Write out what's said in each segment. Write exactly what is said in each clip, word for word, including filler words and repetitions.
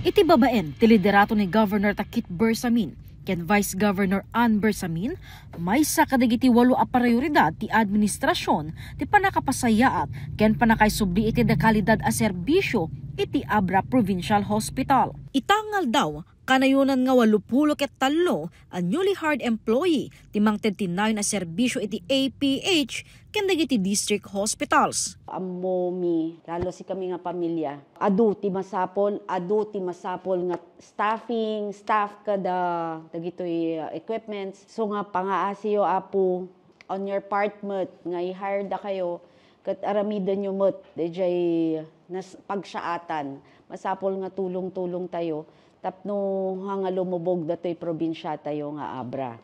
Iti babaen ti liderato ni Governor Takit Bersamin ken Vice Governor Ann Bersamin, maysa kadagiti walo a prioridad ti administrasyon ti pannakapasayaat ken pannakaisubli iti dekalidad a serbisyo iti Abra Provincial Hospital. Ita nga aldaw, kanayonan nga walo pulo ket tallo a newly hired employee ti mangted ti nayon a serbisyo iti A P H ken dagiti district hospitals. Ammomi, lalo sikami nga pamilya. Adu ti masapol, adu ti masapol nga staffing, staff kada dagitoy, uh, equipments. So nga pangaasiyo, Apo, on your part met nga i-hire dakayo, ket aramidenyo met dayjay nas-, pagsaatan. Masapol nga tulong-tulong tayo tapno nga lumubog datoy probinsiatayo nga Abra.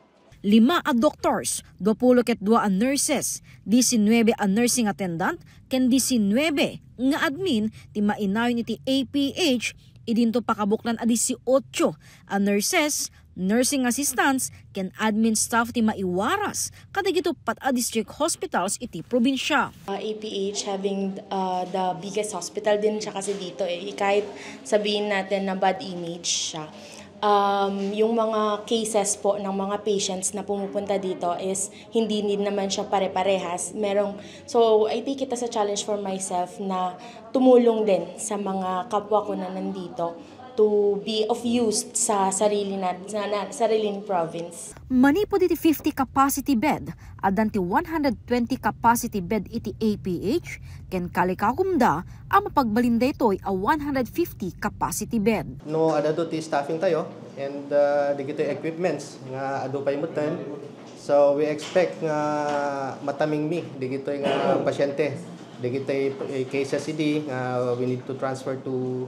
Lima a doctors, dua pulo ket dua a nurses, disinnuebe a nursing attendant, ken disinnuebe nga admin ti mainayon iti A P H, idinto pakabuklan a dieciocho a nurses, nursing assistants, ken admin staff ti maiwaras kadagiti uppat a district hospitals iti probinsya. Uh, A P H having, uh, the biggest hospital din siya kasi dito eh. Kahit sabihin natin na bad image siya. Um, yung mga cases po ng mga patients na pumupunta dito is hindi din naman siya pare-parehas. Merong, so I take it as a challenge for myself na tumulong din sa mga kapwa ko na nandito to be of use sa sarili na, sa, na, sariling province. Manipud iti fifty capacity bed, addan ti one hundred twenty capacity bed iti A P H, ken kalikakumda a mapagbalin daytoy a one hundred fifty capacity bed. No, adda ti staffing tayo and, uh, dagiti equipments nga adu pay metten. So we expect nga matamingmi dagitoy nga pasyente, dagitoy, eh, cases idi nga we need to transfer to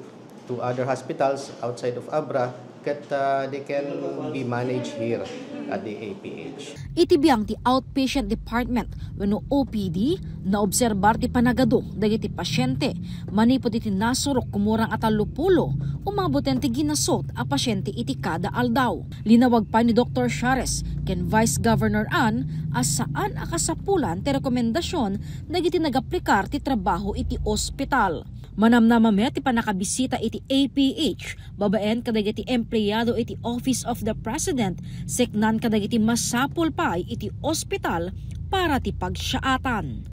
to other hospitals outside of Abra, ket, uh, they can be managed here at the A P H. Iti biang ti outpatient department wenno O P D, naobserbar ti panagadu dagiti pasyente manipud iti nasurok kumurang a tallo pulo umabuten ti ginasot a pasyente iti kada aldaw. Linawag pay ni Doktor Shares ken Vice Governor Ann a saan a kasapulan ti rekomendasyon dagiti nagaplikar ti trabaho iti ospital. Manamnama met ti pannakabisita iti A P H babaen kadagiti empleyado iti Office of the President, seknan kadagiti masapul pay iti ospital para ti pagsaatan.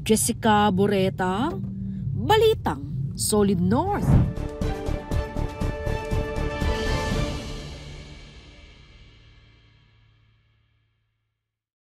Jessica Boreta, Balitang Solid North.